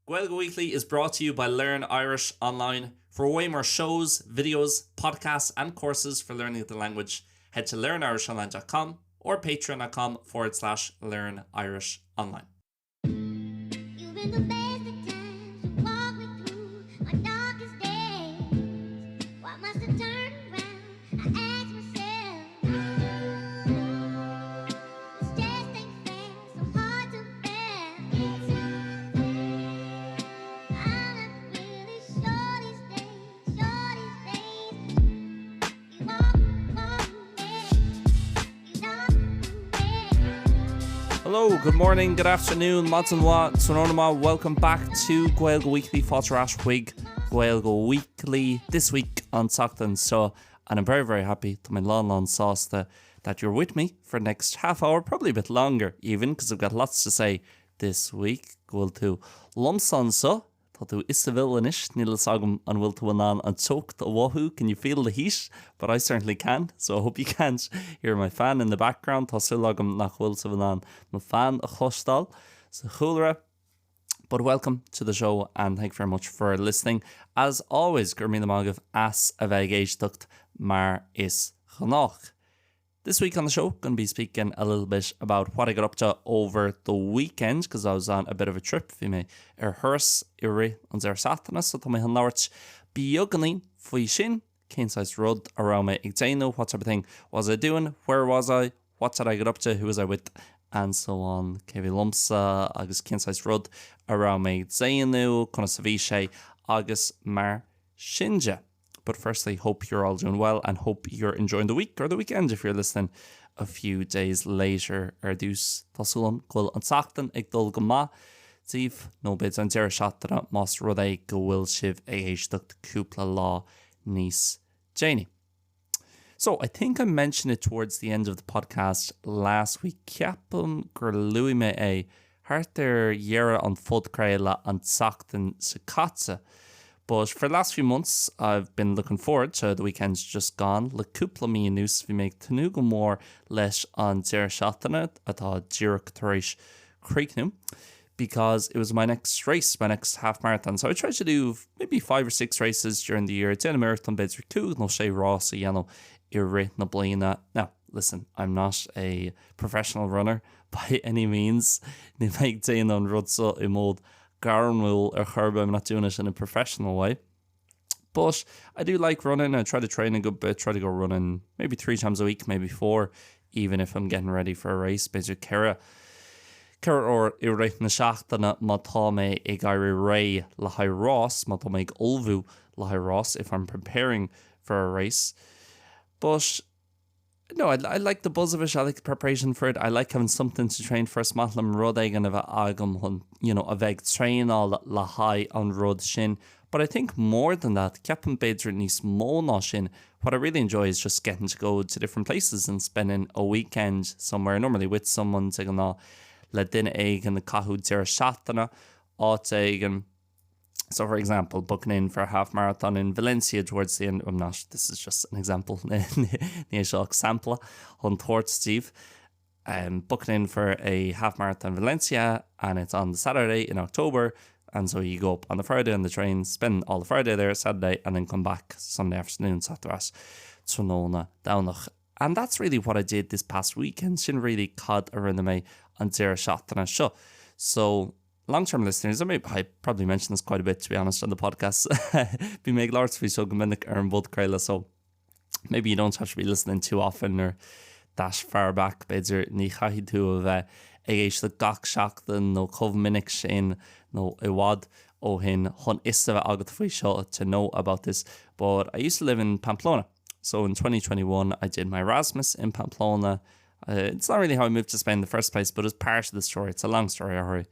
Gaeilge Weekly is brought to you by Learn Irish Online. For way more shows, videos, podcasts and courses for learning the language, head to learnirishonline.com or patreon.com forward slash learn Irish online. Hello, good morning, good afternoon, maidin mhaith, tráthnóna maith, welcome back to Gaeilge Weekly Fáilte ar ais chuig Gaeilge Weekly this week an tseachtain seo and I'm very very happy tá mé lán lán sásta that you're with me for the next half hour, probably a bit longer even, because I've got lots to say this week, go bhfuil tú liomsa anseo, tá tú i Seville anois, níl fhios agam an bhfuil tú in ann an teocht a mhothú, can you feel the heat? But I certainly can, so I hope you can't hear my fan in the background, tá súil agam nach bhfuil sibh in ann mo fan a chloisteáil sa chúlra. But welcome to the show and thank you very much for listening. As always, go raibh míle maith agaibh as a bheith ag éisteacht mar is gnách. This week on the show, going to be speaking a little bit about what I got up to over the weekend because I was on a bit of a trip. Bhí mé ar thuras i rith an deireadh seachtaine, so tá mé chun labhairt beagáinín faoi sin, cén saghas rud a raibh mé ag déanamh, what type of thing was I doing, where was I, what did I get up to, who was I with and so on, cé bhí liomsa agus cén saghas rud a raibh mé ag déanamh, conas a bhí sé agus mar sin de. But firstly, hope you're all doing well and hope you're enjoying the week or the weekend if you're listening a few days later. Ar dtús, tá súil agam go bhfuil an tseachtain ag dul go maith daoibh, nó b'fhéidir an deireadh seachtaine más rud é go bhfuil sibh ag éisteacht cúpla lá níos déanaí. So, I think I mentioned it towards the end of the podcast last week, ceapaim gur luaigh mé é thart ar dheireadh an phodchraoladh an tseachtain seo caite. But for the last few months I've been looking forward to the weekends just gone, le cúpla mí anuas bhí mé ag tnúth go mór leis an deireadh seachtaine atá díreach tar éis críochnú. because it was my next race, my next half marathon. So I tried to do maybe 5 or 6 races during the year. Déanaim iarracht b'fhéidir 5 nó 6 rás a dhéanamh i rith na bliana. Now, listen, I'm not a professional runner by any means. Níl mé ag déanamh an rud seo i mód gairmiúil ar chor ar bith, I'm not doing it in a professional way. But I do like running, I try to train a good bit, try to go running maybe 3 times a week, maybe 4, even if I'm getting ready for a race, b'fhéidir 4 4 uair i rith na seachtaine má tá mé ag éirí réidh le haghaidh rás, má tá mé ag ullmhú le haghaidh rás, if I'm preparing for a race. But No, I, I like the buzz of it, I like the preparation for it, I like having something to train for, is maith liom rud éigin a bheith agam chun, you know, a bheith ag traenáil le haghaidh an rud sin. But I think more than that, ceapaim b'fhéidir níos mó ná sin, what I really enjoy is just getting to go to different places and spending a weekend somewhere, normally with someone, de ghnáth le duine éigin ag caitheamh deireadh seachtaine áit éigin. So for example, booking in for a half marathon in Valencia towards the end, I'm not, this is just an example, ní hé seo ach sampla chun tabhairt daoibh. Um, booking in for a half marathon in Valencia and it's on the Saturday in October and so you go up on the Friday on the train, spend all the Friday there, Saturday and then come back Sunday afternoon, teacht ar ais tráthnóna Domhnach. And that's really what I did this past weekend, sin really cad a rinne mé an deireadh seachtaine seo. So Long-term listeners, I may, I probably mention this quite a bit to be honest on the podcast. Bím ag labhairt faoi seo go minic ar an bpodchraoladh so maybe you don't have to be listening too often or that far back b'fhéidir ní chaithfidh tú a bheith ag éisteacht gach seachtain nó chomh minic sin nó i bhfad ó shin chun fhios a bheith agat faoi seo to know about this but I used to live in Pamplona so in 2021 I did my Erasmus in Pamplona It's not really how I moved to Spain in the first place, but it's part of the story. It's a long story how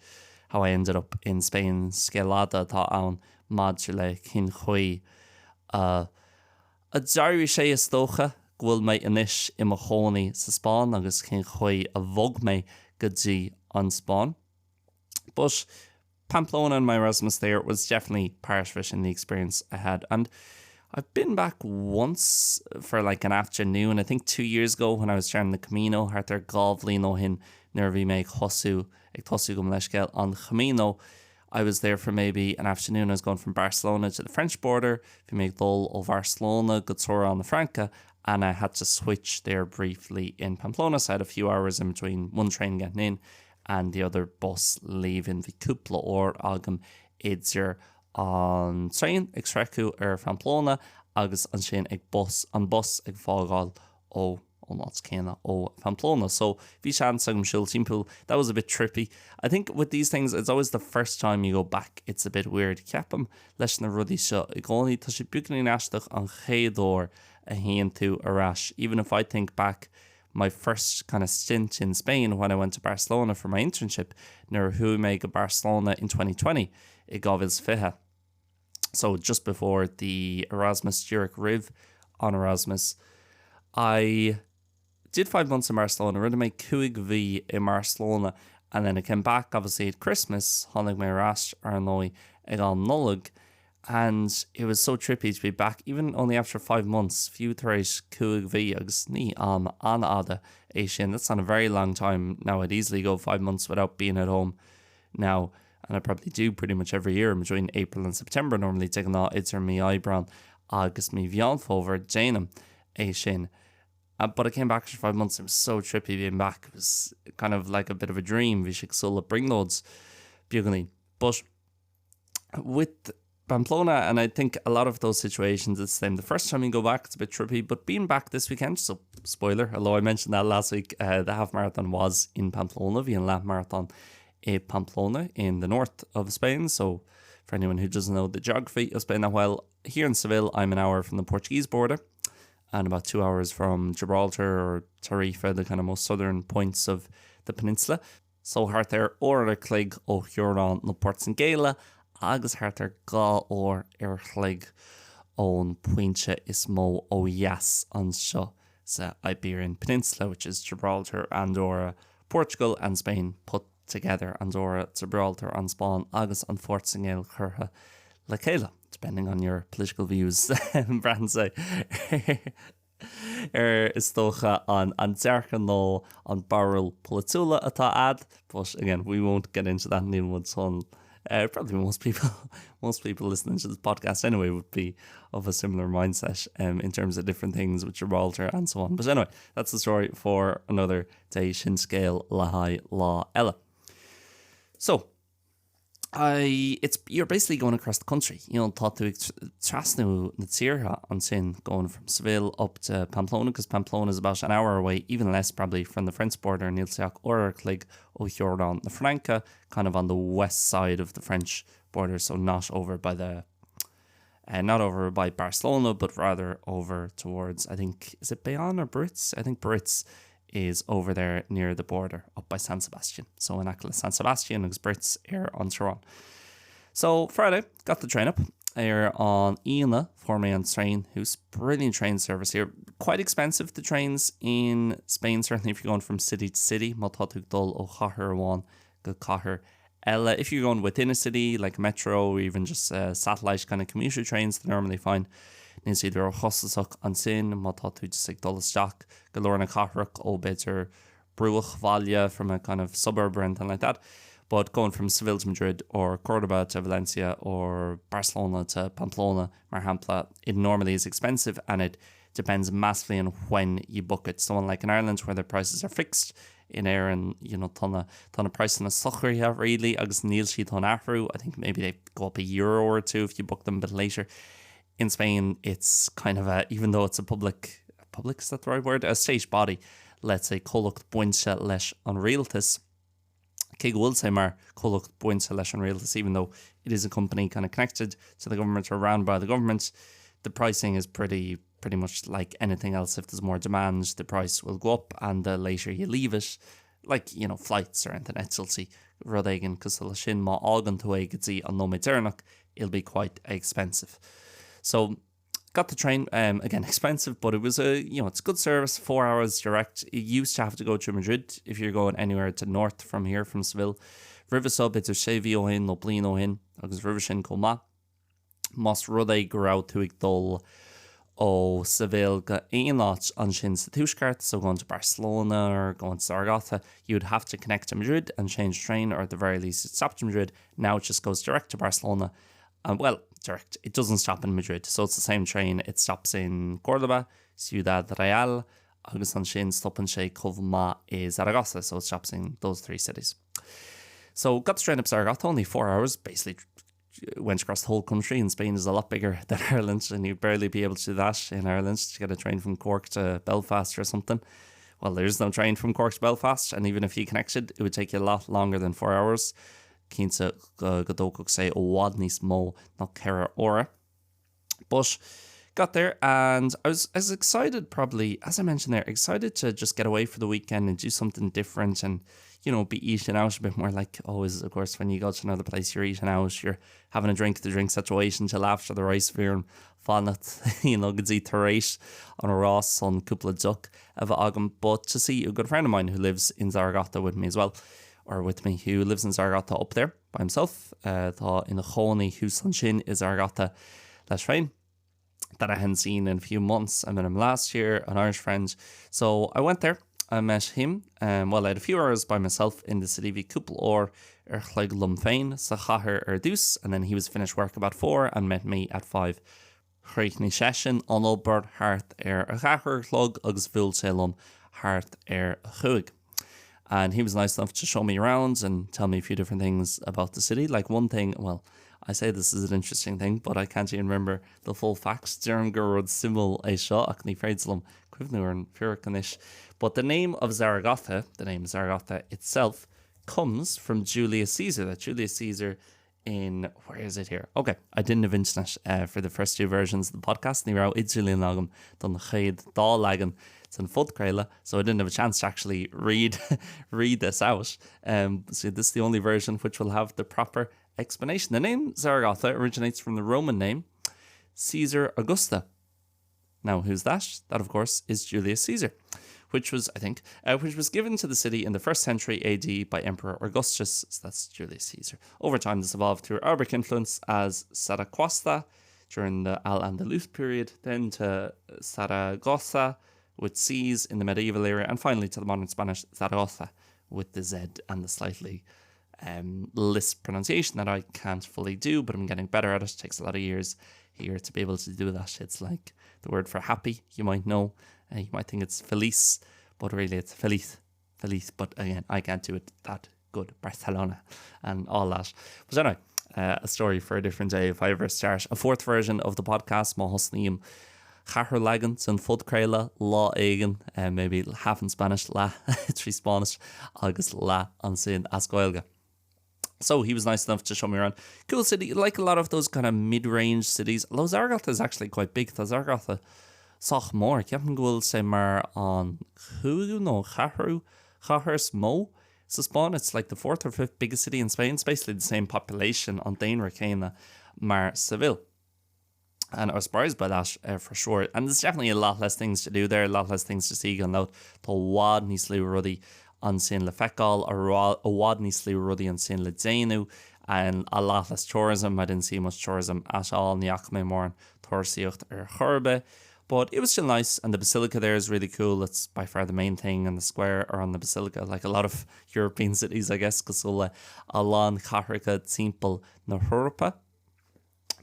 how I ended up in Spain. Scéal fhada atá ann maidir le cén chaoi a a d'éirigh sé is dócha go bhfuil mé anois i mo chónaí sa Spáinn agus cén chaoi a bhog mé go dtí an Spáinn. But Pamplona and my Erasmus there was definitely part of it in the experience I had and I've been back once for like an afternoon, I think 2 years ago when I was starting the Camino, thart ar 2 bhliain ó shin nuair a bhí mé ag thosú, ag tosú gabh mo leithscéal, an Camino. I was there for maybe an afternoon, I was going from Barcelona to the French border, bhí mé ag dul ó Bharcelona go teorainn na Fraince and I had to switch there briefly in Pamplona, so I had a few hours in between one train getting in and the other bus leaving. Bhí cúpla uair agam idir an traein ag sroicheadh ar Phamplona agus ansin ag bus an bus ag fágáil ó ón áit céanna ó Phamplona. So bhí seans agam siúl timpeall. That was a bit trippy. I think with these things it's always the first time you go back it's a bit weird. Ceapaim leis na rudaí seo i gcónaí tá sé beagáinín aisteach an chéad uair a théann tú ar ais. Even if I think back my first kind of stint in Spain when I went to Barcelona for my internship nuair a chuaigh mé go Barcelona in 2020 i 2020. So just before the Erasmus díreach roimh an Erasmus. I did five months in Barcelona, rinne mé cúig mhí i mBarcelona and then I came back obviously at Christmas, tháinig mé ar ais ar ndóigh ag am Nollag and it was so trippy to be back even only after five months, fiú tar éis cúig mhí agus ní am an-fhada é sin, that's not a very long time now I'd easily go five months without being at home now and I probably do pretty much every year between April and September normally de ghnáth idir mí Aibreán agus mí Mheán Fómhair déanaim é sin. Uh, but I came back after five months, it was so trippy being back, it was kind of like a bit of a dream, bhí sé cosúil le brionglóid beagáinín. But with Pamplona, and I think a lot of those situations it's the same. The first time you go back, it's a bit trippy, but being back this weekend, so spoiler, although I mentioned that last week, uh, the half marathon was in Pamplona, bhí an leath marathon i Pamplona in the north of Spain. So for anyone who doesn't know the geography of Spain that well, here in Seville, I'm an hour from the Portuguese border and about two hours from Gibraltar or Tarifa, the kind of most southern points of the peninsula. So thart ar uair a chloig ó theorainn na Portaingéile agus thart ar dhá uair ar chloig ón pointe is mó ó dheas anseo sa Iberian Peninsula, which is Gibraltar, Andorra, Portugal and Spain put together, Andorra, Gibraltar, an Spáinn agus an Phortaingéil curtha le chéile, depending on your political views, braitheann sé ar is dócha an an dearcadh nó an barúil polaitiúla atá a'd, but again, we won't get into that níl muid chun uh, probably most people most people listening to this podcast anyway would be of a similar mindset um, in terms of different things with Gibraltar and so on. But anyway, that's the story for another day sin scéal le haghaidh lá eile. So, I, it's, you're basically going across the country. You know, tá tú ag trasnú na tíre ansin going from Seville up to Pamplona, because Pamplona is about an hour away, even less probably from the French border, níl sé ach uair a chloig ó theorainn na Fraince, kind of on the west side of the French border, so not over by the uh, not over by Barcelona, but rather over towards, I think, is it Bayonne or Biarritz? I think Biarritz is over there near the border up by San Sebastian. So in aice le San Sebastian agus Biarritz ar an teorainn. So Friday, got the train up ar an Aoine fuair mé an traein thuas brilliant train service here. Quite expensive the trains in Spain certainly if you're going from city to city má tá tú ag dul ó chathair amháin go cathair eile. If you're going within a city like metro or even just uh, satellite kind of commuter trains they're normally fine. Níl siad ró-chostasach ansin má tá tú just ag dul isteach go lár na cathrach ó b'fhéidir bruachbhaile from a kind of suburb or anything like that. But going from Seville to Madrid or Cordoba to Valencia or Barcelona to Pamplona, mar shampla, it normally is expensive and it depends massively on when you book it. So unlike in Ireland where the prices are fixed, in Éirinn, you know, tá na, tá na praghsanna socraithe really agus níl siad chun athrú. I think maybe they go up a euro or two if you book them a bit later. In Spain, it's kind of a, even though it's a public, public, is that the right word? A state body, let's say comhlacht bainte leis an rialtas, cé go bhfuil sé mar comhlacht bainte leis an rialtas, even though it is a company kind of connected to the government or run by the government, the pricing is pretty pretty much like anything else. If there's more demand, the price will go up and the later you leave it, like, you know, flights or anything, eitiltí, rud éigin cosúil leis sin, má fhágann tú é go dtí an nóiméad deireanach, it'll be quite expensive. So, got the train, um, again, expensive, but it was a, you know, it's good service, four hours direct. You used to have to go to Madrid if you're going anywhere to north from here, from Seville. Roimhe seo, b'fhéidir sé mhí ó shin nó bliain ó shin, agus roimhe sin chomh maith. Más rud é go raibh tú ag dul ó Seville go aon áit ansin sa tuaisceart, so going to Barcelona or going to Zaragoza, you would have to connect to Madrid and change train or at the very least it stopped in Madrid. Now it just goes direct to Barcelona and well, direct, it doesn't stop in Madrid, so it's the same train, it stops in Córdoba, Ciudad Real, agus ansin stopann sé chomh maith i Zaragoza, so it stops in those 3 cities. So got the train up Zaragoza, only 4 hours, basically went across the whole country and Spain is a lot bigger than Ireland and you'd barely be able to do that in Ireland to get a train from Cork to Belfast or something. Well, there's no train from Cork to Belfast and even if you connected, it would take you a lot longer than 4 hours. Cinnte go dtógfadh sé i bhfad níos mó ná 4 uaire. But got there and I was as excited probably, as I mentioned there, excited to just get away for the weekend and do something different and you know, be eating out a bit more like always of course when you go to another place you're eating out, you're having a drink the drink situation till after the race bhí orm fanacht you know, go dtí tar éis an rás chun cúpla deoch a bheith agam but to see a good friend of mine who lives in Zaragoza with me as well or with me who lives in Zaragoza up there by himself atá ina chónaí thuas ansin i Zaragoza leis féin that I hadn't seen in a few months. I met him last year, an Irish friend. So I went there, I met him, um, well I had a few hours by myself in the city, bhí cúpla uair ar chloig liom féin sa chathair ar dtús, and then he was finished work about 4 and met me at 5. Chríochnaigh seisean an obair thart ar a ceathair a chlog agus bhuail sé liom thart ar a chúig. And he was nice enough to show me around and tell me a few different things about the city. Like one thing, well, I say this is an interesting thing, but I can't even remember the full facts. Deirim gur rud suimiúil é seo ach ní féidir liom cuimhniú ar an bhfíric anois. But the name of Zaragoza, the name Zaragoza itself, comes from Julius Caesar, that Julius Caesar in where is it here? Ok, I didn't have internet uh, for the first two versions of the podcast, ní raibh idirlíon agam don chéad dá leagan den phodchraoladh, so I didn't have a chance to actually read read this out. Um, so this is the only version which will have the proper explanation. The name Zaragoza originates from the Roman name Caesar Augusta. Now, who's that? That, of course, is Julius Caesar, which was, I think, uh, which was given to the city in the first century AD by Emperor Augustus. So that's Julius Caesar. Over time, this evolved through Arabic influence as Saraquasta during the Al-Andalus period, then to Saragossa with C's in the medieval era, and finally to the modern Spanish Zaragoza with the Z and the slightly um, lisp pronunciation that I can't fully do, but I'm getting better at it. It takes a lot of years here to be able to do that. It's like the word for happy, you might know. Uh, you might think it's Felice, but really it's Feliz, Feliz. But again, I can't do it that good. Barcelona and all that. But anyway, uh, a story for a different day if I ever start a fourth version of the podcast má thosnaím ceathrú leagan den phodchraoladh lá éigin, uh, maybe half in Spanish, leath trí Spáinnis agus leath ansin as Gaeilge. So he was nice enough to show me around. Cool city, like a lot of those kind of mid-range cities. Although Zaragoza is actually quite big. Tá Zaragoza sách mór. Ceapaim go bhfuil sé mar an chúigiú nó ceathrú chathair is mó sa Spáinn. It's like the fourth or fifth biggest city in Spain. It's basically the same population an daonra céanna mar Seville. And I was surprised by that uh, for sure. And there's definitely a lot less things to do there, a lot less things to see gan dabht. Tá i bhfad níos lú rudaí ansin le feiceáil, i bhfad níos lú rudaí ansin le déanamh, and a lot less tourism. I didn't see much tourism at all. Ní fhaca mé mórán turasóireacht ar chor ar bith. But it was still nice and the basilica there is really cool. It's by far the main thing in the square or on the basilica, like a lot of European cities, I guess, cosúil le a lán cathracha timpeall na hEorpa.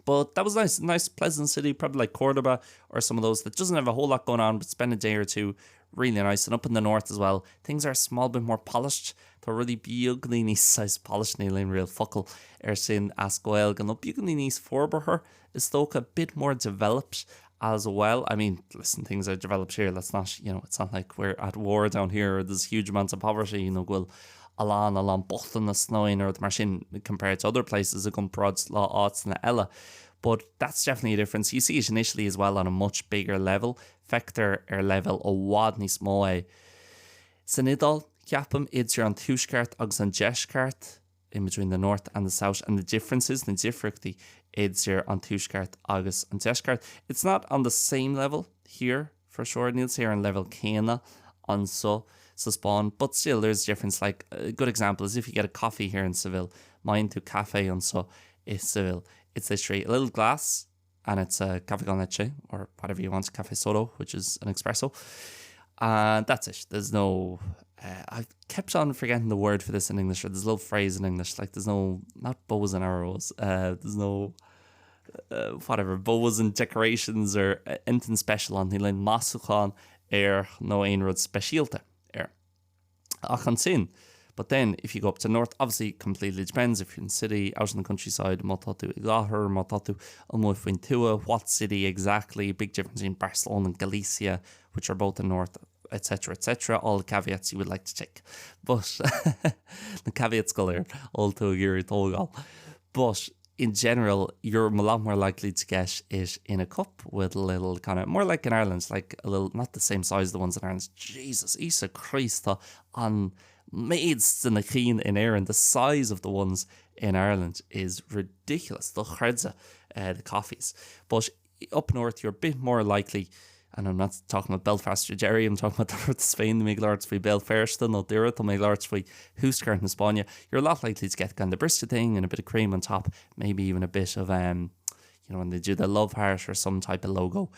But that was nice, nice pleasant city, probably like Cordoba or some of those that doesn't have a whole lot going on, but spend a day or two really nice. And up in the north as well, things are a small bit more polished. Tá rudaí beagáinín níos saghas polished níl aon real focal air sin as Gaeilge nó beagáinín níos forbartha is dócha a bit more developed as well. I mean, listen, things are developed here. Let's not, you know, it's not like we're at war down here or there's huge amounts of poverty, you know, go bhfuil a lán a lán bochtanas nó aon rud mar sin compared to other places i gcomparáid le áiteanna eile. But that's definitely a difference. You see it in Italy as well on a much bigger level. Feictear ar leibhéal i bhfad níos mó é san Iodáil, ceapaim, idir an tuaisceart agus an deisceart, in between the north and the south, and the differences, na difríochtaí idir an tuaisceart agus an deisceart. It's not on the same level here for sure, níl sé ar an leibhéal céanna anseo sa Spáinn, but still there's a difference. Like a good example is if you get a coffee here in Seville, má fhaigheann tú caife anseo i Seville, it's literally a little glass, And it's a café con leche or whatever you want, café solo, which is an espresso. And that's it. There's no uh, I've kept on forgetting the word for this in English or there's a little phrase in English like there's no not bows and arrows uh, there's no uh, whatever bows and decorations or uh, anything special on níl aon maisiúchán air nó aon rud speisialta air. Ach ansin, but then if you go up to north, obviously completely depends if you're in the city, out in the countryside, má tá tú i gcathair, má tá tú amuigh faoin tuath, what city exactly, big difference in Barcelona and Galicia, which are both in north, etc etc, all the caveats you would like to take. But na caveats go léir atá tú ag iarraidh tógáil. But in general, you're a lot more likely to get it in a cup with a little kind of more like in Ireland, like a little not the same size the ones in Ireland. Jesus, Íosa Críost tá an méid de na cinn in Éirinn, the size of the ones in Ireland is ridiculous, dochreidte uh, the coffees. But up north you're a bit more likely and I'm not talking about Belfast or Derry, I'm talking about the north of Spain, níl mé ag labhairt faoi Béal Feirste nó Doire, tá mé ag labhairt faoi thuaisceart na Spáinne. You're a lot likely to get kind of the barista thing and a bit of cream on top, maybe even a bit of um, you know, when they do the love heart or some type of logo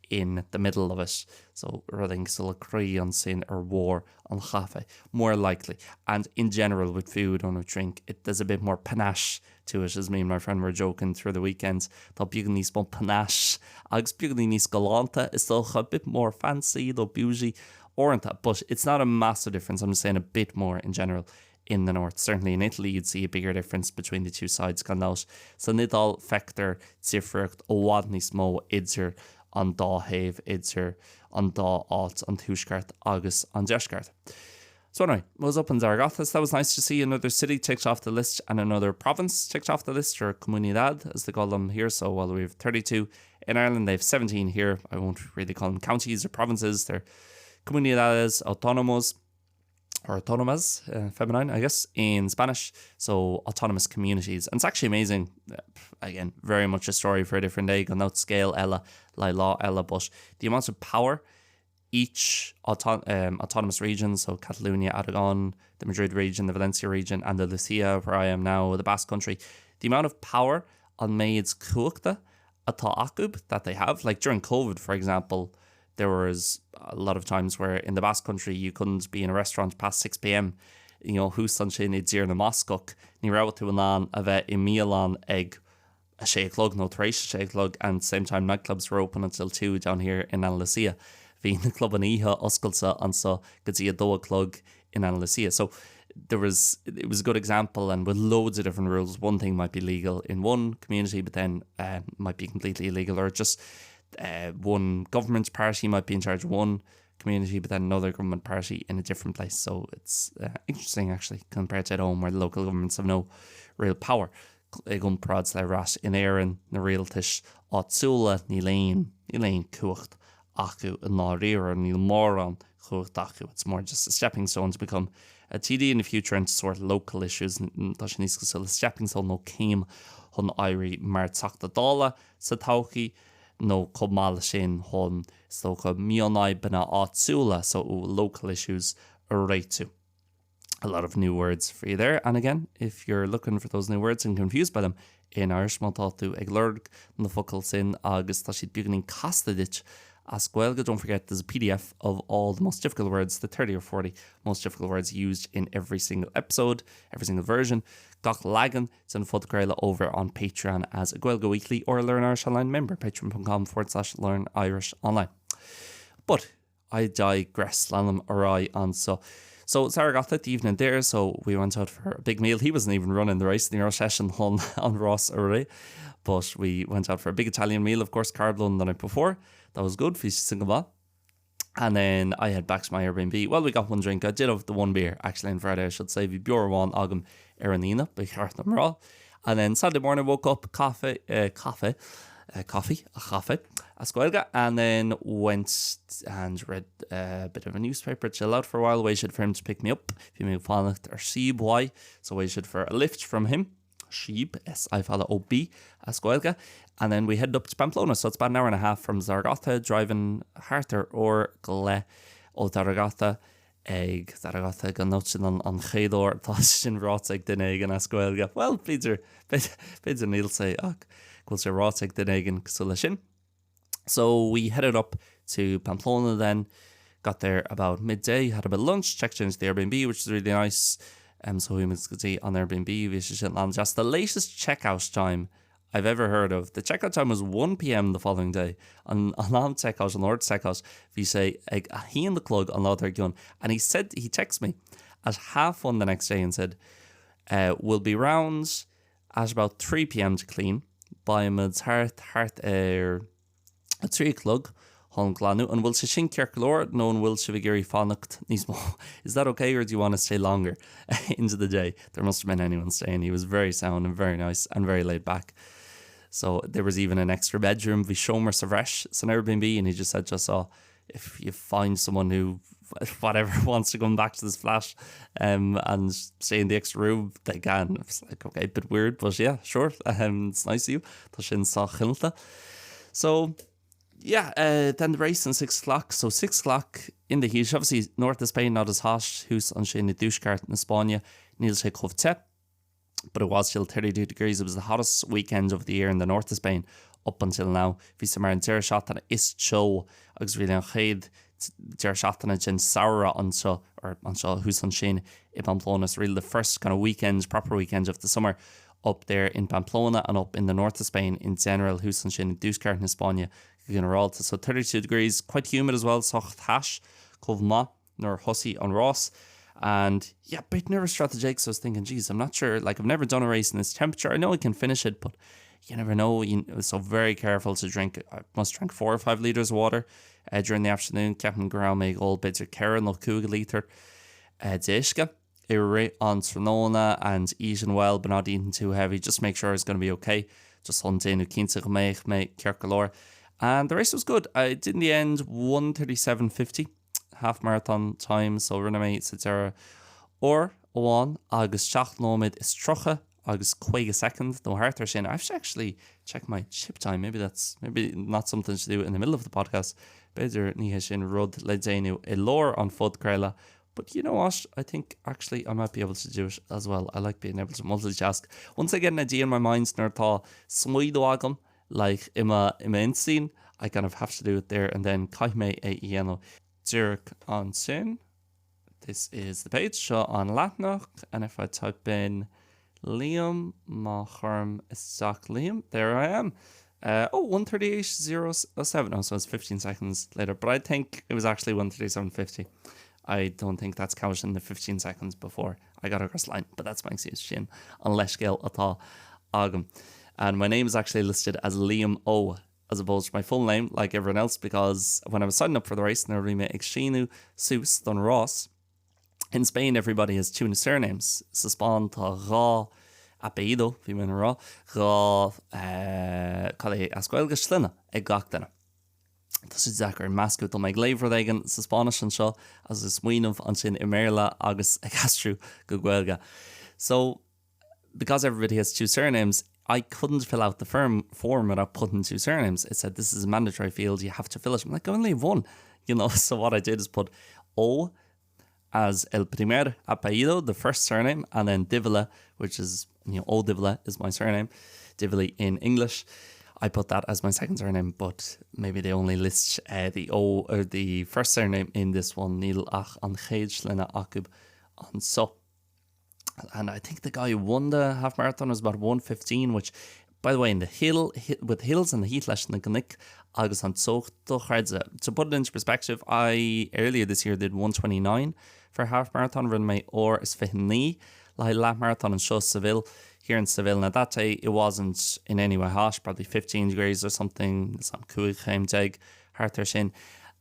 in the middle of it. So rud éigin cosúil le croí ansin ar bharr an chaife, more likely. And in general with food or with drink, it, there's a bit more panache to it, as me and my friend were joking through the weekend. Tá beagáinín níos mó panache agus beagáinín níos galánta, is dócha, a bit more fancy nó bougie uaireanta, but it's not a massive difference, I'm just saying a bit more in general in the north. Certainly in Italy you'd see a bigger difference between the two sides gan dabht. San Iodáil feictear difríocht i bhfad níos mó idir an dá thaobh, idir an dá áit, an tuaisceart agus an deisceart. So anyway, was up in Zaragoza, so that was nice to see another city ticked off the list and another province ticked off the list, or comunidad as they call them here. So while we have 32 in Ireland, they have 17 here. I won't really call them counties or provinces, they're comunidades autónomos or autónomas, uh, feminine, I guess, in Spanish. So autonomous communities. And it's actually amazing. Uh, again, very much a story for a different day, gan dabht scéal eile le lá eile, but the amount of power each auto um, autonomous region, so Catalonia, Aragon, the Madrid region, the Valencia region, and Andalusia, where I am now, the Basque Country, the amount of power an méid cumhachta atá acu that they have. Like during COVID, for example, there was a lot of times where in the Basque Country you couldn't be in a restaurant past 6 pm. You know, thuas ansin i dTír na mBascach, ní raibh tú in ann a bheith i mbialann ag a sé a chlog nó tar éis a sé a chlog and same time nightclubs were open until 2 down here in Andalusia. Bhí na clubanna oíche oscailte anseo go dtí a dó a chlog in Andalusia. So there was it was a good example and with loads of different rules one thing might be legal in one community but then uh, might be completely illegal or just uh, one government party might be in charge of one community but then another government party in a different place so it's uh, interesting actually compared to at home where the local governments have no real power i gcomparáid le ar ais in Éirinn, na rialtais áitiúla, níl aon, níl aon cumhacht acu i ndáiríre, níl mórán cumhacht acu, it's more just a stepping stone to become a TD in the future and to sort local issues, tá sé níos cosúil le stepping stone nó céim chun éirí mar Teachta Dála sa todhchaí nó chomh maith leis sin chun, is dócha, mionfhadhbanna áitiúla, so local issues a réitiú. A lot of new words for you there and again if you're looking for those new words and confused by them in Irish má tá tú ag lorg na focail sin agus tá siad beagáinín casta duit as Gaeilge don't forget there's a PDF of all the most difficult words, the 30 or 40 most difficult words used in every single episode, every single version gach leagan den phodchraoladh over on Patreon as a Gaeilge Weekly or a Learn Irish Online member patreon.com forward slash learn Irish online. But I digress, leanaim ar aghaidh anseo. So Zaragoza the evening there, so we went out for a big meal. He wasn't even running the race, ní raibh seisean chun an rás a rith, but we went out for a big Italian meal, of course, carb the night before. That was good, bhí sé sin go maith. And then I head back to my Airbnb. Well, we got one drink. I did have the one beer, actually, on Friday, I should say. Bhí beoir amháin agam ar an Aoine, ba cheart dom rá. And then Saturday morning, woke up, coffee, uh, coffee, uh, coffee, a caife as Gaeilge, and then went and read a bit of a newspaper, chill out for a while, waited for him to pick me up. Bhí mé ag fanacht ar síob uaidh, so waited for a lift from him. Síob, S I fada O B as Gaeilge, and then we headed up to Pamplona, so it's about an hour and a half from Zaragoza, driving thart ar uair go leith ó Zaragoza ag Zaragoza gan dabht sin an chéad uair atá sin ráite ag duine éigin as Gaeilge. Bhuel, b'fhéidir, b'fhéidir níl sé ach. go bhfuil sé ráite ag duine éigin cosúil leis sin. So we headed up to Pamplona then, got there about midday, had a bit of lunch, checked into the Airbnb which is really nice. Um, so chuaigh muid go dtí an Airbnb, bhí sé sin an-deas. The latest checkout time I've ever heard of. The checkout time was 1pm the following day. An an am checkout, an uair checkout, bhí sé ag a haon a chlog an lá dár gcionn. And he said, he texted me at half one the next day and said, uh, we'll be round at about 3pm to clean. Beidh muid thart thart ar a 3 a chlog chun glanadh. An bhfuil sé sin ceart go leor nó an bhfuil sibh ag iarraidh fanacht níos mó? Is that okay or do you want to stay longer into the day? There must have been anyone staying. He was very sound and very nice and very laid back. So there was even an extra bedroom. Bhí seomra sa bhreis san Airbnb and he just said just oh, if you find someone who whatever wants to come back to this flat um, and stay in the extra room, they can. It's like, okay, a bit weird, but yeah, sure. Um, it's nice of you. Tá sin sách cineálta. So, yeah, uh, then the race in 6 o'clock. So 6 o'clock in the heat. Obviously, north of Spain, not as hot. Thuas ansin i dtuaisceart na Spáinne, níl sé chomh te. But it was still 32 degrees. It was the hottest weekend of the year in the north of Spain up until now. Bhí sé mar an deireadh seachtaine is teo agus really an chéad deireadh seachtaine den samhradh anseo, or anseo thuas ansin i Pamplona. So really the first kind of weekend, proper weekend of the summer up there in Pamplona and up in the north of Spain in general, thuas ansin i dtuaisceart na Spáinne go ginearálta. So 32 degrees, quite humid as well, sách tais chomh maith nuair a thosaigh an rás. And yeah, bit nervous throughout the day because I was thinking, geez, I'm not sure, like I've never done a race in this temperature. I know I can finish it, but you never know. You, so very careful to drink. I must drink 4 or 5 litres of water uh, during the afternoon. Ceapaim go raibh mé ag ól b'fhéidir 4 nó 5 lítear uh, d'uisce i rith an tráthnóna and eating well but not eating too heavy. Just make sure it's going to be okay. Just chun déanamh cinnte go mbeidh mé ceart go leor. And the race was good. I did in the end 1:37.50 half marathon time so rinne mé sa deireadh uair amháin agus 7 nóiméad is 30 agus 50 soicind nó thart ar sin. I have to actually check my chip time, maybe that's maybe not something to do in the middle of the podcast. B'fhéidir ní hé sin rud le déanamh i lár an phodchraoladh but you know what, I think actually I might be able to do it as well. I like being able to multitask. Once I get an idea in my mind nuair atá smaoineamh agam like i mo i m'intinn, I kind of have to do it there and then caithfidh mé é a dhéanamh díreach ansin. This is the page, seo an leathanach, and if I type in Liam, má chuirim isteach Liam, there I am. Uh, oh, 1:38.07, oh, so it's 15 seconds later, but I think it was actually 1:37.50. I don't think that's counting the 15 seconds before I got across the line, but that's my excuse, sin an leithscéal atá agam. And my name is actually listed as Liam O as opposed to my full name like everyone else because when I was signing up for the race nuair a bhí mé ag síniú suas don rás, in Spain everybody has two surnames, sa Spáinn tá dhá apellido, bhí mé ag rá, dhá, cad é as Gaeilge, sloinne ag gach duine. Tá sé deacair meascadh, tá mé ag léamh rud éigin sa Spáinnis anseo agus ag smaoineamh ansin i mBéarla agus ag aistriú go Gaeilge. So, because everybody has two surnames, I couldn't fill out the firm form without putting two surnames. It said this is a mandatory field, you have to fill it. I'm like, I only have one, you know. So what I did is put O as el primer apellido, the first surname, and then Divilly, which is, you know, O Divilly is my surname, Divilly in English. I put that as my second surname, but maybe they only list uh, the O or the first surname in this one, níl ach an chéad sloinne acu anseo. And I think the guy who won the half marathon was about 1:15, which, by the way, in the hill, with hills and the heat leis na cnoic agus an teocht dochreidte. To put it into perspective, I earlier this year did 1:29 for half marathon, rinne mé uair is 29 le haghaidh leathmharatón anseo Seville, here in Seville. Now that day it wasn't in any way hot, probably 15 degrees or something, some 15 chéim thart ar sin,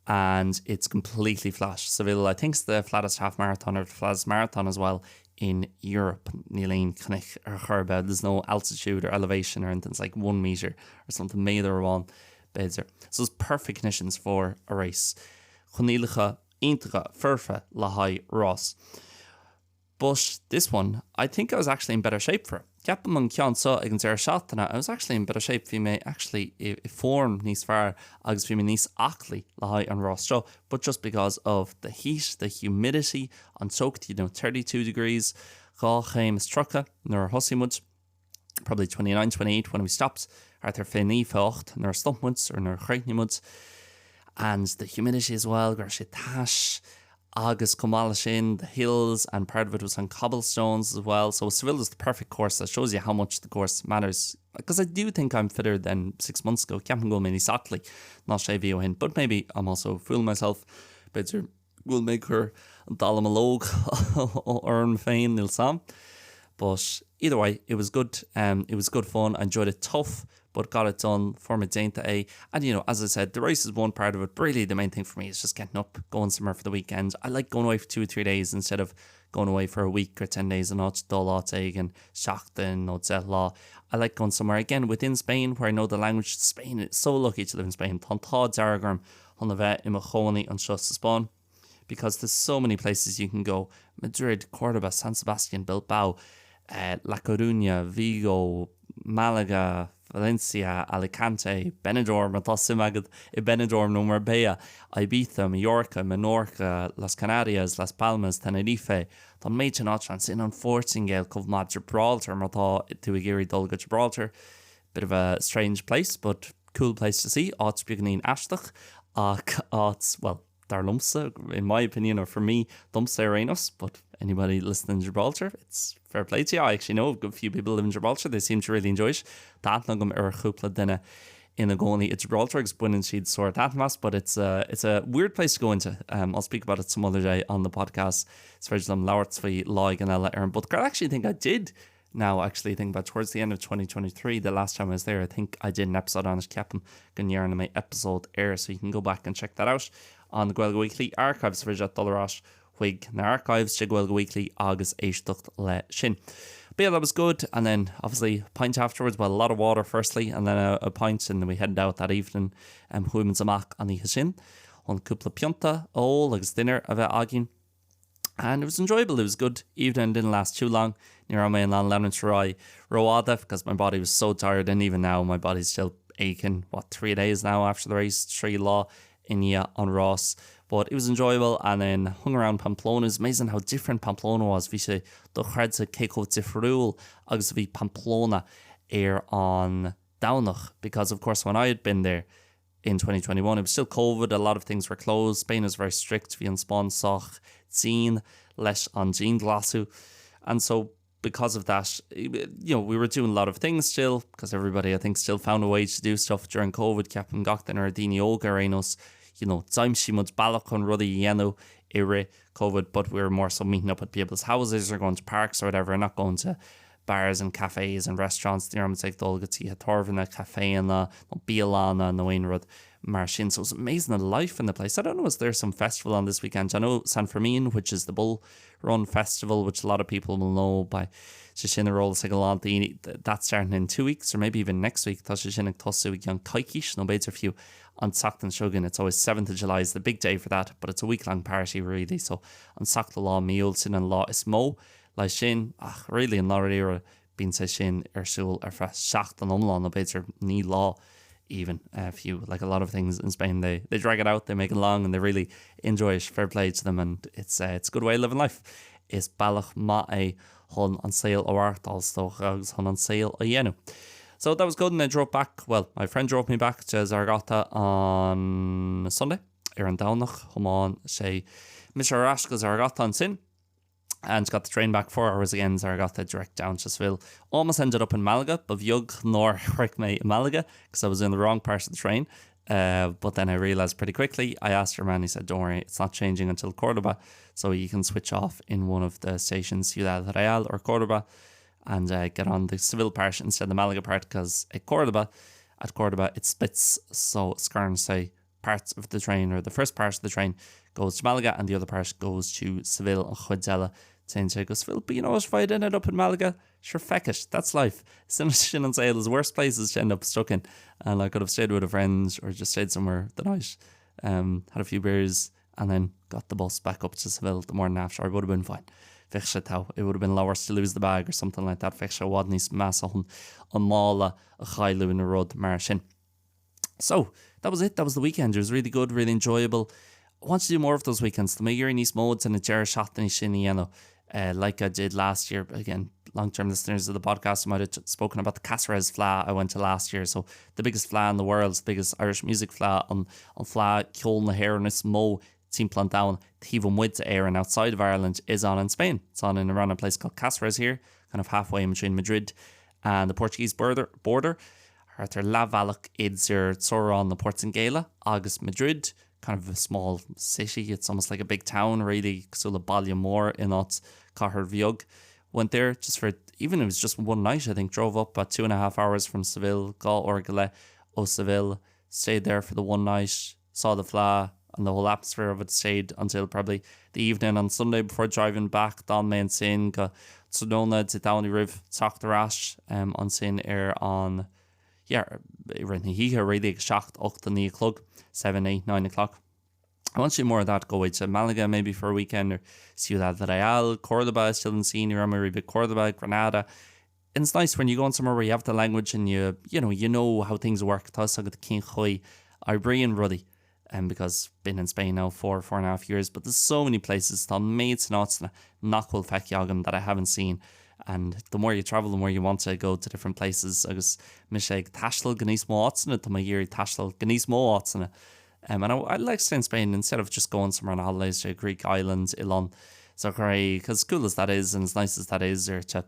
and it's completely flat. Seville, I think, is the flattest half marathon or the flattest marathon as well in Europe. Níl aon chnoic ar chor ar bith. There's no altitude or elevation or anything. It's like one metre or something, méadar amháin, b'fhéidir. So it's perfect conditions for a race. Coinníollacha iontacha foirfe le haghaidh rás. But this one, I think I was actually in better shape for it. Ceapaim an ceann seo ag an deireadh seachtaine, I was actually in better shape, bhí mé actually i form níos fearr agus bhí mé níos aclaí le haghaidh an rás seo, but just because of the heat, the humidity, an teocht, you know, 32 degrees, 2 chéim is 30 nuair a thosaigh muid. Probably 29, 28 when we stopped, thart ar 29, 28 nuair a stop muid or nuair a chríochnaigh muid. And the humidity as well, go raibh sé tais agus chomh maith leis sin the hills and part of it was on cobblestones as well. So Seville is the perfect course that shows you how much the course matters. Because I do think I'm fitter than six months ago, ceapaim go bhfuil mé níos aclaí ná sé mhí ó shin, but maybe I'm also fooling myself. B'fhéidir go bhfuil mé ag cur an dallamullóg orm féin, níl 's a'm. But either way, it was good, um, it was good fun, I enjoyed it tough, but got it done, fuair mé déanta é. And you know, as I said, the race is one part of it, but really the main thing for me is just getting up, going somewhere for the weekend. I like going away for two or three days instead of going away for a week or ten days in áit dul áit éigin seachtain nó 10 lá. I like going somewhere again within Spain where I know the language. Spain, so lucky to live in Spain. Tá an t-ádh dearg orm chun a bheith i mo chónaí anseo sa Spáinn because there's so many places you can go, Madrid, Córdoba, San Sebastian, Bilbao, La Coruña, Vigo, Malaga, Valencia, Alicante, Benidorm, má tá suim agat i Benidorm nó Marbella, Ibiza, Mallorca, Menorca, Las Canarias, Las Palmas, Tenerife. Tá an méid sin áiteanna ansin, an Phortaingéil chomh maith, Gibraltar má tá tú ag iarraidh dul go Gibraltar. Bit of a strange place but cool place to see, áit beagáinín aisteach ach áit, well, dar liomsa, in my opinion or for me, domsa ar aon nós, but anybody listening in Gibraltar, it's fair play to you, I actually know a good few people live in Gibraltar, they seem to really enjoy it. Tá aithne agam ar chúpla duine ina gcónaí i Gibraltar agus baineann siad sórt taitneamh as, but it's a, it's a weird place to go into. Um, I'll speak about it some other day on the podcast. Is féidir liom labhairt faoi lá éigin eile ar an bpodchraoladh. I actually think I did now actually think about towards the end of 2023 the last time I was there I think I did an episode on it ceapaim go ndearna mé episode air so you can go back and check that out on the Gaeilge Weekly archives is féidir dul ar ais chuig na archives de Gaeilge Weekly agus éisteacht le sin. But yeah, that was good and then obviously pint afterwards, well a lot of water firstly and then a, a pint and then we headed out that evening um, chuaigh muid amach an oíche sin chun cúpla pionta a ól agus dinnéar a bheith againn. And it was enjoyable, it was good evening, didn't last too long. Ní raibh mé in ann leanúint ar aghaidh rófhada because my body was so tired and even now my body's still aching, what, three days now after the race, trí lá i ndiaidh an rás. But it was enjoyable and then hung around Pamplona, it was amazing how different Pamplona was, bhí sé dochreidte cé chomh difriúil agus a bhí Pamplona ar an Domhnach because of course when I had been there in 2021 it was still Covid, a lot of things were closed, Spain was very strict, bhí an Spáinn sách dian leis an dianghlasáil and so because of that you know we were doing a lot of things still because everybody I think still found a way to do stuff during Covid, ceapaim gach duine ar daoine óga ar aon nós you know d'aimsigh muid bealach chun rudaí a dhéanamh i rith Covid but we were more so meeting up at people's houses or going to parks or whatever and not going to bars and cafés and restaurants, ní raibh muid ag dul go tithe tábhairne, caiféanna nó bialanna nó aon rud mar sin. So it was amazing the life in the place. I don't know is there some festival on this weekend? I know San Fermín, which is the bull run festival, which a lot of people will know by sé sin ar eolas ag a lán daoine, that's starting in two weeks or maybe even next week, tá sé sin ag tosú i gceann coicís nó b'fhéidir fiú an tseachtain seo chugainn. It's always 7th of July is the big day for that, but it's a week long party really, so an seachtú lá mí Iúil sin an lá is mó leis sin, ach really i ndáiríre bíonn sé sin ar siúl ar feadh seachtain iomlán nó b'fhéidir 9 lá even fiú. Like a lot of things in Spain they they drag it out, they make it long and they really enjoy it, fair play to them and it's it's a good way of living life. Is bealach maith é chun an saol a mhaireachtáil is dócha agus chun an saol a dhéanamh. So that was good and I drove back, well my friend drove me back to Zaragoza on Sunday ar an Domhnach, thiomáin sé mise ar ais go Zaragoza ansin. and got the train back four hours again Zaragoza direct down to Seville. Almost ended up in Malaga, ba bheag nár shroich mé i Malaga because I was in the wrong part of the train. Uh, but then I realised pretty quickly, I asked her man, he said, don't worry, it's not changing until Cordoba, so you can switch off in one of the stations, Ciudad Real or Cordoba, and uh, get on the Seville part instead of the Malaga part, because at Cordoba, at Cordoba, it splits, so scarann sé parts of the train or the first part of the train goes to Malaga and the other part goes to Seville an chuid eile téann sé go Seville but you know what if I had ended up in Malaga sure feck it that's life sin sin an saol there's worse places to end up stuck in and I could have stayed with a friend or just stayed somewhere the night um, had a few beers and then got the bus back up to Seville the morning after I would have been fine bheadh sé togha it would have been worse to lose the bag or something like that bheadh sé i bhfad níos measa chun an mála a chailleadh nó rud mar sin. So, that was it, that was the weekend, it was really good, really enjoyable. I want to do more of those weekends, tá mé ag iarraidh níos mó de na deireadh seachtaine sin a dhéanamh, like I did last year, but again, Long-term listeners of the podcast might have spoken about the Cáceres Fleadh I went to last year, so the biggest fleadh in the world, the biggest Irish music fleadh, an an fleadh ceoil na hÉireann is mó timpeall an domhain taobh amuigh d'Éirinn outside of Ireland is on in Spain. It's on in around a place called Cáceres here, kind of halfway in between Madrid and the Portuguese border, border. Thart ar leathbhealach idir teorainn na Portaingéile agus Madrid, kind of a small city, it's almost like a big town really, cosúil le baile mór in áit cathair bheag. Went there just for, even it was just one night I think, drove up about two and a half hours from Seville, dhá uair go leith ó Seville, stayed there for the one night, saw the Fleadh and the whole atmosphere of it, stayed until probably the evening on Sunday before driving back, d'fhan mé ansin go tráthnóna Dé Domhnaigh roimh teacht ar ais ansin ar an yeah, i rith na hoíche really ag 7, 8, 9 a chlog, 7, 8, 9 o'clock. I want to see more of that, go away to Malaga maybe for a weekend or Ciudad Real, Cordoba still in scene, raibh mé riamh i Cordoba, Granada. And it's nice when you go on somewhere where you have the language and you, you know, you know how things work, tá a fhios agat cén chaoi a oibríonn rudaí. Um, because been in Spain now four, four and a half years, but there's so many places tá méid sin áiteanna nach bhfuil feicthe agam that I haven't seen and the more you travel the more you want to go to different places agus mise ag taisteal go níos mó áiteanna tá mé ag iarraidh taisteal go níos mó áiteanna. Um, and I, I'd like to stay in Spain instead of just going somewhere on holidays to a Greek island, oileán sa Ghréig, as cool as that is and as nice as that is, or to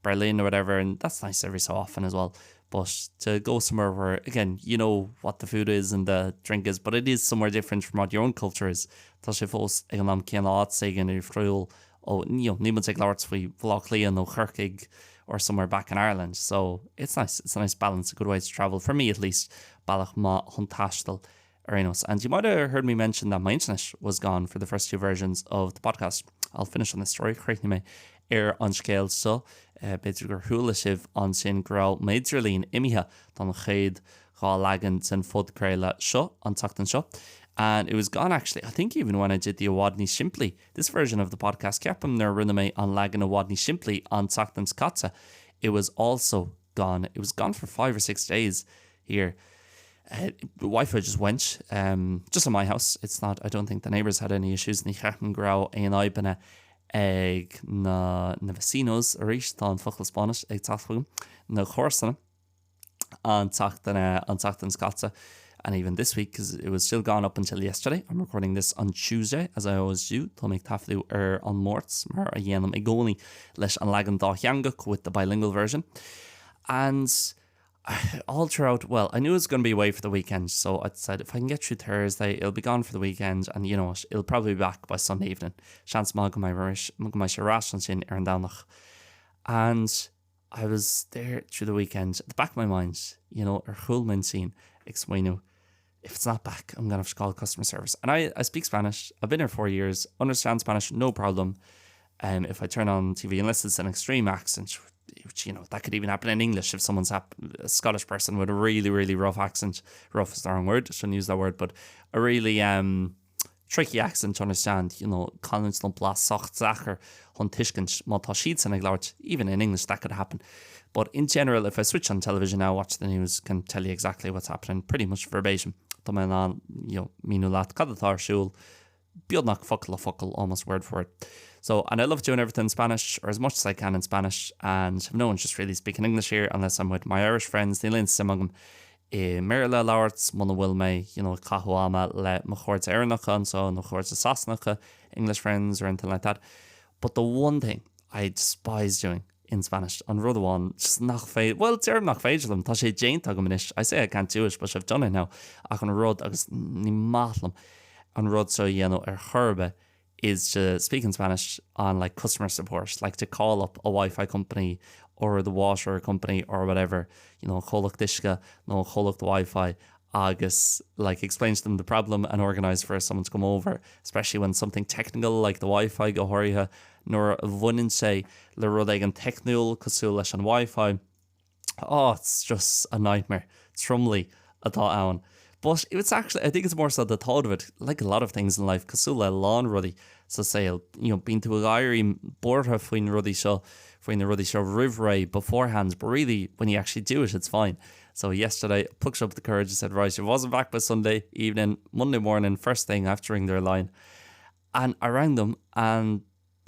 Berlin or whatever, and that's nice every so often as well. But to go somewhere where, again, you know what the food is and the drink is, but it is somewhere different from what your own culture is, tá sé fós ag an am céanna áit éigin difriúil ó, you know, níl muid ag labhairt faoi Bhaile Átha Cliath nó Corcaigh or somewhere back in Ireland. So it's nice, it's a nice balance, a good way to travel, for me at least, bealach maith chun taisteal ar aon nós. And you might have heard me mention that my internet was gone for the first two versions of the podcast. I'll finish on this story, críochnóidh mé ar an scéal seo. B'fhéidir gur chuala sibh ansin go raibh m'idirlíon imithe don chéad dhá leagan den phodchraoladh seo an tseachtain seo. And it was gone actually, I think even when I did the i bhfad níos simplí, this version of the podcast, ceapaim nuair a rinne mé an leagan i bhfad níos simplí an tseachtain seo caite, it was also gone. It was gone for five or six days here. Uh, Wi-Fi just went, um, just in my house. It's not, I don't think the neighbours had any issues. Ní cheapaim go raibh aon fhadhbanna ag na, na vecinos arís, tá an focal Spáinnis ag teacht chugam, na comharsana an tseachtain, an tseachtain seo caite. And even this week, because it was still gone up until yesterday. I'm recording this on Tuesday, as I always do. Tá mé ag taifeadadh ar an Máirt, mar a dhéanaim i gcónaí leis an leagan dátheangach with the bilingual version. And all throughout, well, I knew it was going to be away for the weekend, so I said if I can get through Thursday, it'll be gone for the weekend, and you know what, it'll probably be back by Sunday evening. Seans maith go mbeidh go mbeidh sé ar ais ansin ar an Domhnach. And I was there through the weekend, at the back of my mind, you know, ar chúl m'intinn ag smaoineamh, if it's not back, I'm gonna have to call customer service. And I, I speak Spanish, I've been here four years, understand Spanish, no problem. Um, if I turn on TV, unless it's an extreme accent, which, you know, that could even happen in English if someone's a Scottish person with a really, really rough accent, rough is the wrong word, I shouldn't use that word, but a really, um, tricky accent to understand, you know, canúint nó blas sách deacair chun tuiscint má tá siadsan ag labhairt, even in English that could happen. But in general, if I switch on television now, watch the news, can tell you exactly what's happening, pretty much verbatim. Tá mé in ann, you know, míniú leat cad atá ar siúl, beagnach focal le focal, almost word for word. So, and I love doing everything in Spanish, or as much as I can in Spanish, and have no interest really speaking English here unless I'm with my Irish friends, níl aon suim agam i mBéarla a labhairt muna bhfuil mé you know ag caitheamh ama le mo chairde Éireannacha anseo nó chairde Sasanacha, English friends or anything like that. But the one thing I despise doing in Spanish, an rud amháin just nach féidir, bhuel deirim nach féidir liom, tá sé déanta agam anois, I say I can't do it but I've done it now, ach an rud agus ní maith liom an rud seo a dhéanamh ar chor ar bith is to speak in Spanish on like customer support, like to call up a Wi-Fi company or the water company or whatever, you know, an comhlacht uisce nó an comhlacht Wi-Fi agus like explain to them the problem and organise for someone to come over, especially when something technical like the Wi-Fi go háirithe nuair a bhaineann sé le rud éigin teicniúil cosúil leis an Wi-Fi. Oh, it's just a nightmare. Tromluí atá ann. But it's actually, I think it's more so the thought of it, like a lot of things in life, cosúil le a lán rudaí sa saol, you know, bíonn tú ag éirí buartha faoin rudaí seo, faoi na rudaí seo roimh ré, beforehand, but really, when you actually do it, it's fine. So yesterday, I plucked up the courage and said, right, if it wasn't back by Sunday evening, Monday morning, first thing, I have to ring their line. And I rang them and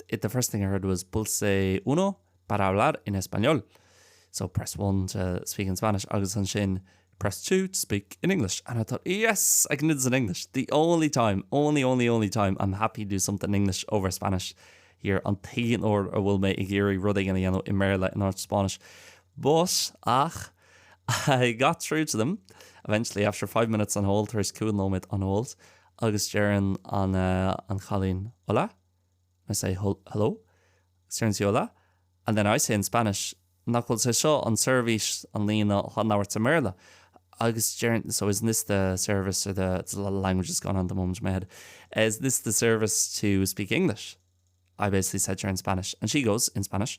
it, the first thing I heard was pulse uno. Para hablar en español. So press 1 to speak in Spanish agus ansin press 2 to speak in English. And I thought, yes, I can do this in English. The only time, only, only, only time I'm happy to do something in English over Spanish here an t-aon uair a bhfuil mé ag iarraidh rud éigin a dhéanamh i mBéarla in áit Spáinnis. But, ach, I got through to them eventually after 5 minutes on hold, tar éis 5 nóiméad on hold, agus deireann an, an chailín, Hola? I say, hello? Agus deireann sí hola? And then I say in Spanish, nach bhfuil sé seo an seirbhís an líne chun labhairt i mBéarla? Agus deireann, so isn't this the service or the, it's a lot of languages going on at the moment in my head, is this the service to speak English? I basically said to her in Spanish and she goes in Spanish,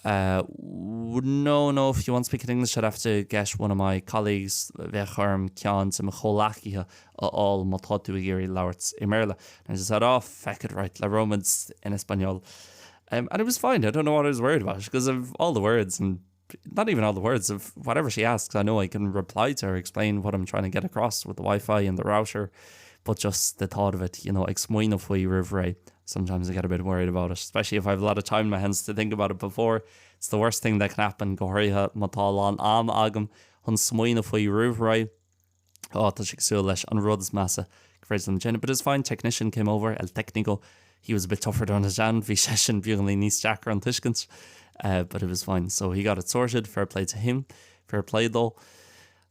uh, no, no, if you want to speak in English I'd have to get one of my colleagues, bheadh orm ceann de mo chomhleacaithe a fháil má tá tú ag iarraidh labhairt i mBéarla. And I just said, oh, feck it, right, labhróimid in español. Um, and it was fine, I don't know what I was worried about, because of all the words and not even all the words of whatever she asks, I know I can reply to her, explain what I'm trying to get across with the Wi-Fi and the router, but just the thought of it, you know, ag smaoineamh faoi roimh ré. Sometimes I get a bit worried about it, especially if I have a lot of time in my hands to think about it before. It's the worst thing that can happen, go háirithe má tá a lán ama agam chun smaoineamh faoi roimh ré. Á, tá sé cosúil leis an rud is measa gur féidir liom déanamh. But it's fine, technician came over, el técnico, he was a bit tougher to understand, bhí seisean beagáinín níos deacra chun tuiscint, but it was fine. So he got it sorted, fair play to him, fair play dó.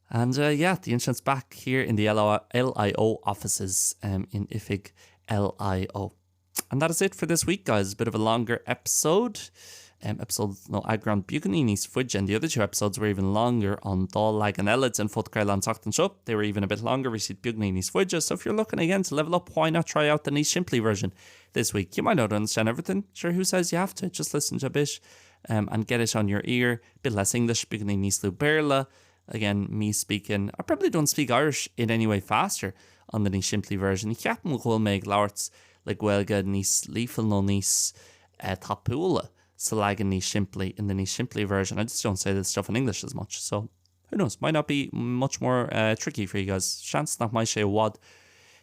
And uh, yeah, the internet's back here in the LIO offices um, in oifig LIO. And that is it for this week, guys. A bit of a longer episode. Um, episode nó eagrán beagáinín níos faide and the other two episodes were even longer an dá leagan eile den phodchraoladh an tseachtain seo. They were even a bit longer, bhí siad beagáinín níos faide, so if you're looking again to level up, why not try out the níos simplí version this week? You might not understand everything. Sure, who says you have to? Just listen to a bit um, and get it on your ear. Bit less English, beagáinín níos lú Béarla. Again, me speaking, I probably don't speak Irish in any way faster on the níos simplí version. Ceapaim go bhfuil mé ag labhairt le Gaeilge níos líofa nó níos tapúla sa leagan níos simplí in the níos simplí version. I just don't say this stuff in English as much, so who knows, might not be much more tricky for you guys. Seans nach mbeidh sé i bhfad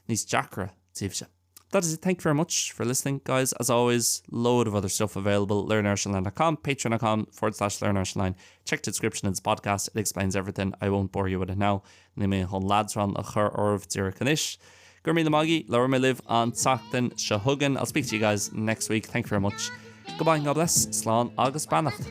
níos deacra daoibhse. That is it, thank you very much for listening, guys. As always, load of other stuff available, learnirishonline.com, patreon.com forward slash learnirishonline. Check the description of this podcast, it explains everything. I won't bore you with it now. Níl mé chun leadrán a chur oraibh díreach anois. Go raibh míle maith agaibh, labhróidh mé libh an tseachtain seo chugainn. I'll speak to you guys next week. Thank you very much. Goodbye and God bless. Slán agus beannacht.